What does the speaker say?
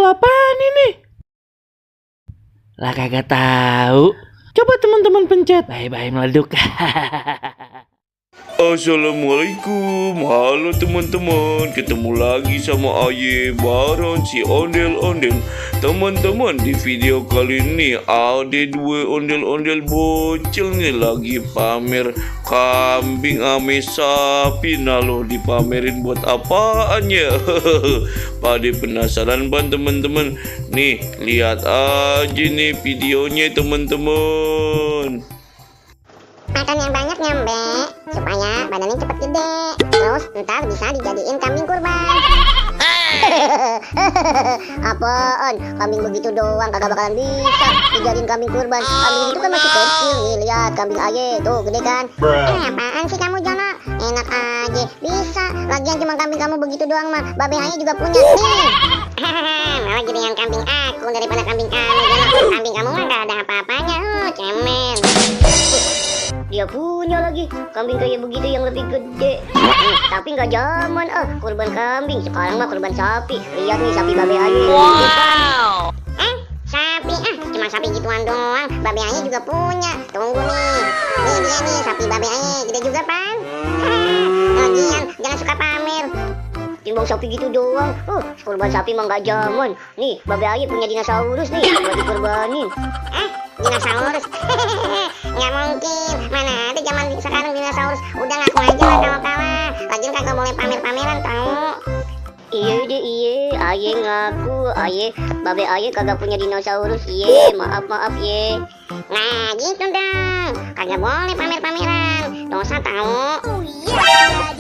apaan ini? Lah kagak tahu. Coba teman-teman pencet. Bye-bye meleduk. Assalamualaikum, halo teman-teman, ketemu lagi sama Aye bareng si ondel-ondel. Teman-teman, di video kali ini ada dua ondel-ondel bocil nih lagi pamer kambing ame sapi. Nah lo dipamerin buat apaan ya? Pada penasaran ban teman-teman? Nih lihat aja nih videonya teman-teman. Makan yang banyak nyambe supaya badannya cepet gede, terus ntar bisa dijadiin kambing kurban. Apaan? Kambing begitu doang kagak bakalan bisa dijadiin kambing kurban. Kambing itu kan masih kecil nih, lihat kambing Aye tuh gede kan. Apaan sih kamu Jono? Enak aja bisa. Lagian cuma kambing kamu begitu doang mah, babe Aye juga punya nih. Malah jadi yang kambing aku daripada kambing kamu Jono. Kambing kamu mah gak ada apa-apanya, cemen. Dia punya lagi kambing kayak begitu yang lebih gede. Tapi nggak zaman kurban kambing. Sekarang mah kurban sapi. Lihat nih sapi babe Aye. Wow. Sapi cuma sapi gituan doang. Babe Aye juga punya. Tunggu nih. Nih dia nih sapi babe Aye. Gede juga pan. Lagian jangan suka pamer. Timbang sapi gitu doang. Kurban sapi mah nggak zaman. Nih babe Aye punya dinosaurus nih buat dikurbanin. Dinosaurus? Nggak mungkin. Mana ada zaman sekarang dinosaurus. Udah ngaku aja lah kalau kalah. Lagian kagak boleh pamer-pameran tahu. Iya deh iya. Aye ngaku. Babe Aye kagak punya dinosaurus. Iya maaf ye. Nah gitu dong. Kagak boleh pamer-pameran. Dosa tahu. Oh iya.